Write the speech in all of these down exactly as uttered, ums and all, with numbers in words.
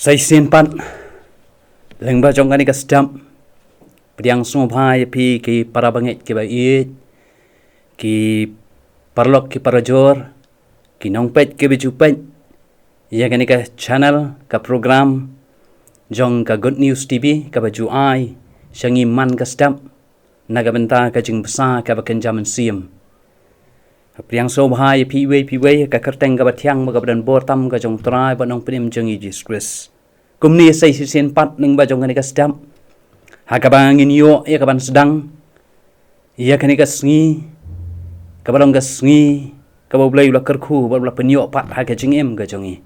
Sa shisien pat lyngba jong kane ka step, pdiang sngewbha ïa phi ki para bangeit kiba ïeit, ki paralok ki parajor, ki nongpeit kiba ju peit ïa kane ka channel, ka program jong ka Good News T V kaba ju ai sha ngi man ka step na ka bynta ka jingbsa kaba kynja mynsiem. Pdiang sngewbha ïa phi iwei pa iwei ha ka kyrteng kaba thiang bad kaba donbor tam ka jong U Trai bad Nongpynim jong ngi Jisu Khrist. Kumne sa shisien pat lyngba jong kane ka step, ha kaba ngin ïoh ïa kaban sdang ïa kane ka sngi, kaba long ka sngi kaba U Blei u la kyrkhu bad u la pynïoh pat ha ka jingim ka jong ngi.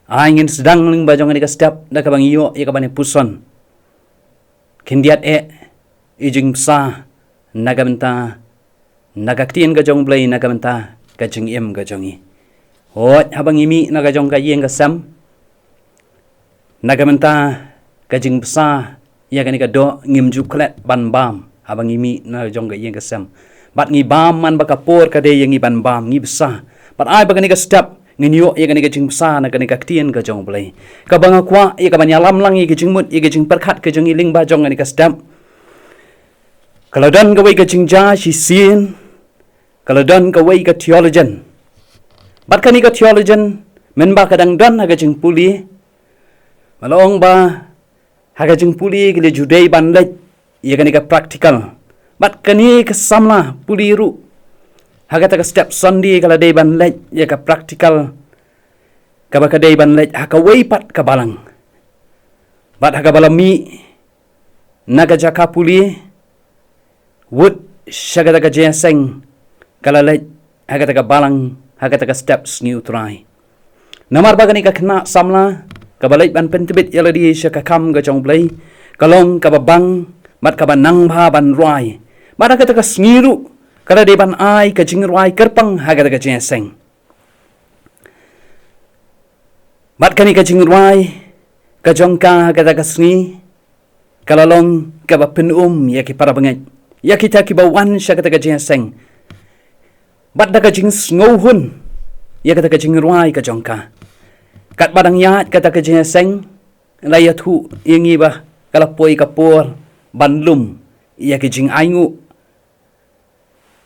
Ai ngin sdang lyngba jong kane ka step da kaba ngi ïoh ïa kaban ïa puson khyndiat eh i jingbsa na ka bynta, na ka ktien ka jong U Blei na ka bynta ka jingim ka jong ngi. Hooid, haba ngi mih na ka jong ka ïing ka sem, na ka bynta ka jingbsa ïa kane ka doh, ngim ju klet ban bam haba ngi mih na ka jong ka ïing ka sem. Bad ngi bam man ba ka por ka dei ïa ngi ban bam, ngi bsa. Bad ai ba kane ka step ngin ïoh ïa kane ka jingbsa na kane ka ktien ka jong U Blei. Kaba nga kwah ïa kaban ïalam lang ïa ka jingmut, ïa ka jingpyrkhat ka jong ngi lyngba jong kane ka step, ka la don kawei ka jingjia shisien, ka la don kawei ka theologian. Bad kane ka theologian, mynba ka dang don ha ka jingpule, ba la ong ba ha ka jingpule ki la ju dei ban leit ïa kane ka practical. Bad kane ka samla pule ruh ha kata ka step Sunday ka la dei ban leit ïa ka practical kaba ka dei ban leit ha kawei pat ka balang. Bad ha kaba la mih na ka jaka pule, wut sha kata ka jingïaseng, ka la leit ha kata ka balang, ha kata ka step Sngi U Trai. Namar ba kane ka khynnah samla kaba leit ban pyntbit ïa lade sha ka kam ka jong U Blei, ka long kaba bang bad kaba nang bha ban rwai. Bad ha kata ka sngi ruh ka la dei ban ai ka jingrwai kyrpang ha kata ka jingïaseng. Bad kane ka jingrwai ka jong ka ha kata ka sngi ka la long kaba pynum ïa ki para bangeit, ïa kita kiba wan sha kata ka jingïaseng. Bad da ka jingsngewhun ïa kata ka jingrwai ka jong ka, katba dang ïaid kata ka jingïaseng, la ïathuh ïa ngi ba ka la poi ka por ban lum ïa ki jingainguh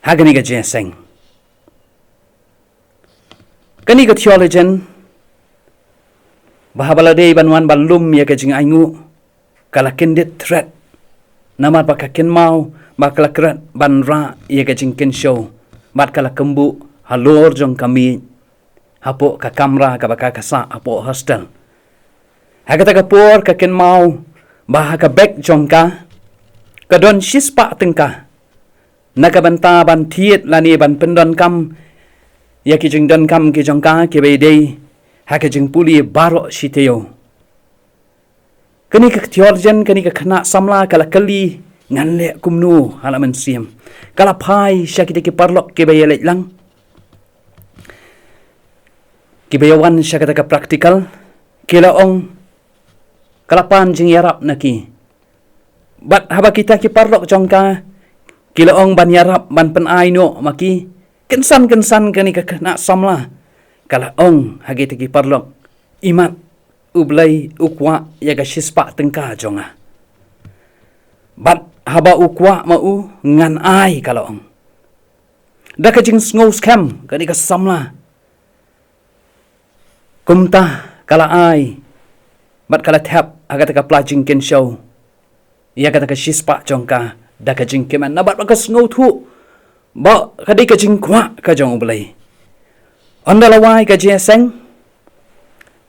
ha kane ka jingïaseng. Kane ka theologian, ba haba la dei ban wan ban lum ïa ka jingainguh, ka la kyndit thret. Namar ba ka kynmaw ba ka la klet ban rah ïa ka jingkynshew, bad ka la kynbuh halor jong ka miej hapoh ka kamra kaba ka ka sah hapoh hostel. Ha kata ka por ka kynmaw ba ha ka bag jong ka ka don shispah tyngka na ka bynta ban thied lane ban pyndonkam ïa ki jingdonkam ki jong ka kiba ïadei ha ka jingpule baroh shi taïew. Kane ka theologian, kane ka khynnah samla ka la kylli, ngan leh kumno ha la mynsiem. Ka la phai sha kita ki paralok kiba ïaleit lang, kiba ïawan sha kata ka practical, ki la ong, ka la pan jingïarap na ki. Bad haba kita ki paralok jong ka ki la ong ban ïarap ban pynai noh ma ki, kynsan kynsan kane ka khynnah samla ka la ong ha kita ki paralok, imat U Blei u kwah ïa ka shispah tyngka jong nga. Bad haba u kwah ma u, ngan ai, ka la ong. Da ka jingsngew skhem kane ka samla, kumta ka la ai bad ka la thep ha kata ka pla jingkynshew ïa kata ka shispah jong ka da ka jingkmen, namar ba ka sngewthuh ba ka dei ka jingkwah ka jong U Blei. Ynda la wai ka jingïaseng,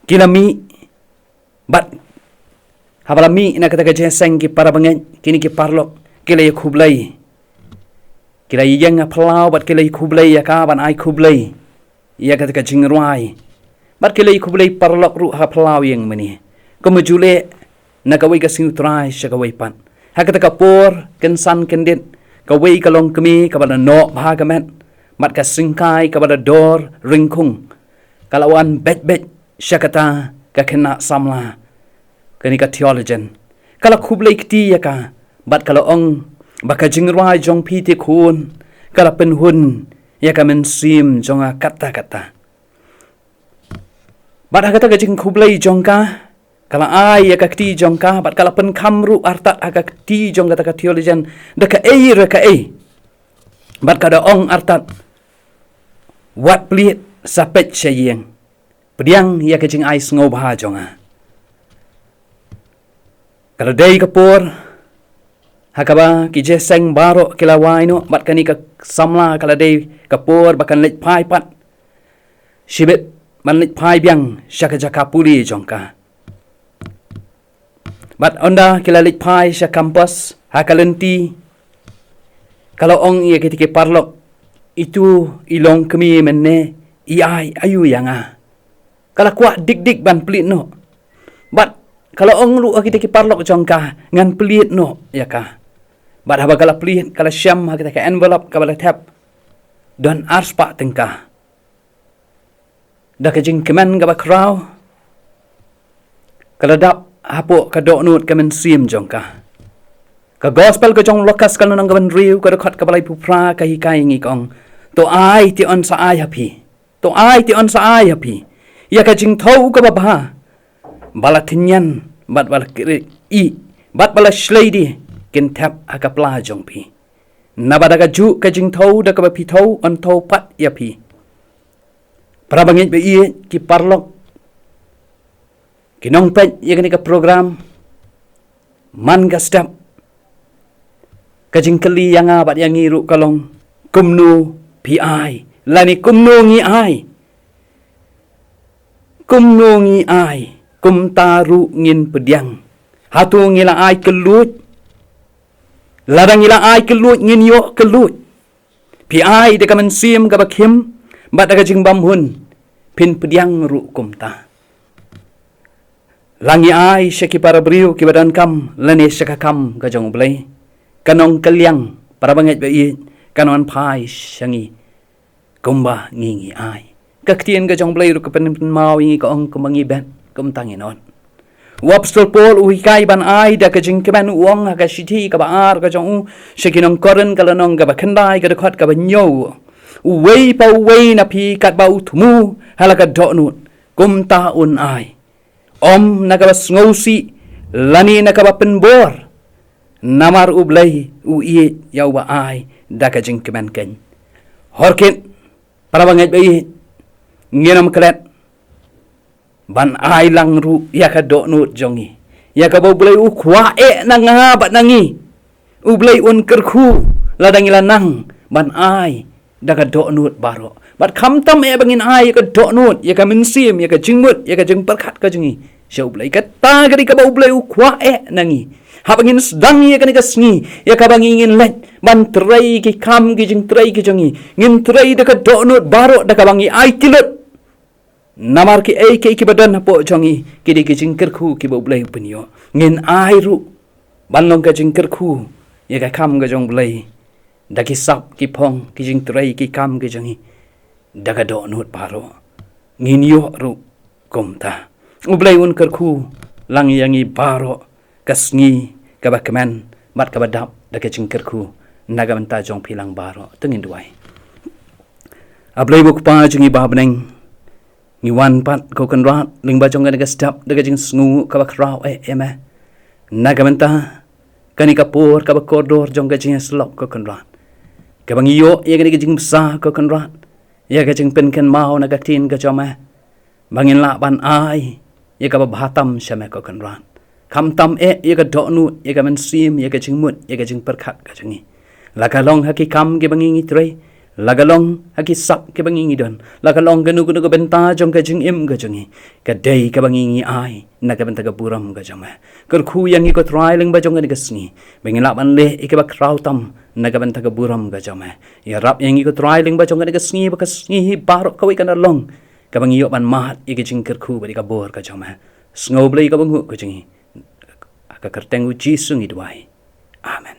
ki la mih. Bad haba la mih na kata ka jingïaseng, ki para bangeit, kine ki paralok ki la ïakhublei. Ki la ïeng ha phyllaw bad ki la ïakhublei ïa ka, ban ai khublei ïa kata ka jingrwai. Bad ki la ïakhublei paralok ruh ha phyllaw ïing mane, kumba ju leh na kawei ka Sngi U Trai sha kawei pat. Ha kata ka por kynsan kyndit, kawei ka longkmie kaba la noh bha ka met bad ka syngkai kaba la dor ryngkhung, ka la wan beit beit sha kata ka khynnah samla, kane ka theologian. Ka la khublei kti ïa ka bad ka la ong ba ka jingrwai jong phi te khun ka la pynhun ïa ka mynsiem jong nga katta katta. Bad ha kata ka jingkhublei jong ka, Ka la ai ïa ka kti jong ka, bad ka la pynkham ruh artat ha ka kti jong kata ka theologian, da kaei re kaei. Bad ka da ong artat, wat plied, sa peit sha ïing. Pdiang ïa ka jingai sngewbha jong nga. Ka la dei ka por ha kaba ki jingïaseng baroh ki la wai noh, bad kane ka samla ka la dei ka por ba kan leit phai pat. Shibit ban leit phai biang sha ka jaka pule jong ka. Bad ynda ki la leit phai sha campus, ha ka lynti ka la ong ïa kita ki paralok, "Itu i long kmie mynne, i ai aïu ïa nga?" Ka la kwah dik dik ban plied noh. Bad ka la ong ruh ha kita ki paralok jong ka, "Ngan plied noh ïa ka." Bad haba ka la plied, ka la shem ha kita ka envelope kaba la thep, don arspah tyngka. Da ka jingkmen kaba khraw, ka la dap hapoh ka dohnud ka mynsiem jong ka. Ka gospel ka jong u Lukas ka lynnong kaba hynriew, ka dkhot kaba laiphew phra, ka hikai ïa ngi, ka ong, "To ai, te yn sa ai ha phi. To ai, te yn sa ai ha phi. Ïa ka jingthew kaba bha, ba la tynñian, bad ba la kyrih, bad ba la shlei die, kin thep ha ka pla jong phi. Naba da kajuh ka jingthew da kaba phi thew, yn thew pat ïa phi." Para bangeit ba ïeit, ki paralok, ki nongpeit ïa kane ka program, man ka step, ka jingkylli ïa nga bad ïa ngi ruh ka long, kumno phi ai, lane kumno ngi ai? Kumno ngi ai? Kumta ruh ngin pdiang. Hato ngi la ai kylluid? Lada ngi la ai kylluid, ngin ïoh kylluid. Phi ai da ka mynsiem kaba khim, bad da ka jingbymhun, phin pdiang ruh kumta. La ngi ai sha ki para briew kiba donkam, lane sha ka kam ka jong U Blei, ka nongkylliang, para bangeit ba ïeit, kan wan phai sha ngi kumba ngi ngi ai. Ka ktien ka jong U Blei ruh ka pynmaw ïa ngi, ka ong, kumba ngi bet, kumta ngin ot. U apostol Paul u hikai ban ai da ka jingkmen, u ong ha ka shithi kaba ar ka jong u sha ki nong Korinth, ka lynnong kaba khyndai, ka dkhot kaba hynñiew, "Uwei pa uwei na phi katba u thmu ha la ka dohnud, kumta un ai. Ym na kaba sngewsih, lane na kaba pynbor, namar U Blei u ïeit ïa uba ai da ka jingkmen keiñ." Haoid, para bangeit ba ïeit, ngin ym klet ban ai lang ruh ïa ka dohnud jong ngi, ïa kaba U Blei u kwah eh na nga bad na ngi. U Blei un kyrkhu lada ngi la nang ban ai da ka dohnud baroh. Bad khamtam eh ba ngin ai ïa ka dohnud, ïa ka mynsiem, ïa ka jingmut, ïa ka jingpyrkhat ka jong ngi sha U Blei, kata ka dei kaba U Blei u kwah eh na ngi. Haba ngin sdang ïa kane ka sngi, ïa kaba ngi ngin leit ban trei ki kam ki jingtrei ki jong ngi, ngin trei da ka dohnud baroh da kaba ngi aiti lut. Namar kiei kiei kiba don hapoh jong ngi, ki dei ki jingkyrkhu kiba U Blei u pynïoh. Ngin ai ruh ban long ka jingkyrkhu ïa ka kam ka jong U Blei, da ki sap ki phong, ki jingtrei ki kam ki jong ngi, da ka dohnud baroh. Ngin ïoh ruh kumta. U Blei un kyrkhu lang ïa ngi baroh, ka sngi kaba kmen bad kaba dap da ka jingkyrkhu na ka bynta jong phi lang baroh. To ngin duwai. A Blei, U Kpa jong ngi ba ha bneng, ngi wan pat, ko Kynrad, lyngba jong kane ka step da ka jingsngew kaba khraw eh, ïa me, na ka bynta kane ka por kaba kordor jong ka jingïasyllok, ko Kynrad, kaba ngi ïoh ïa kane ka jingbsa, ko Kynrad, ïa ka jingpynkynmaw na ka ktien ka jong me, ba ngin lah ban ai ïa kaba bha tam sha me, ko Kynrad. Khamtam eh ïa ka dohnud, ïa ka mynsiem, ïa ka jingmut, ïa ka jingpyrkhat ka jong ngi, la ka long ha ki kam kiba ngi ngi trei, la ka long ha ki sap kiba ngi ngi don, la ka long kano kano ka bynta jong ka jingim ka jong ngi, ka dei kaba ngi ngi ai na ka bynta ka burom ka jong me. Kyrkhu ïa ngi, ko Trai, lyngba jong kane ka sngi, ba ngin lah ban leh ïa kaba khraw tam na ka bynta ka burom ka jong me. Ïarap ïa ngi, ko Trai, lyngba jong kane ka sngi, ba ka sngi hi baroh kawei kan long kaba ngi ïoh ban mad ïa ka jingkyrkhu bad ïa ka bor ka jong me. Sngew Blei kaba nguh ka jong ngi. Ha ka kyrteng U Jisu ngi duwai. Amen.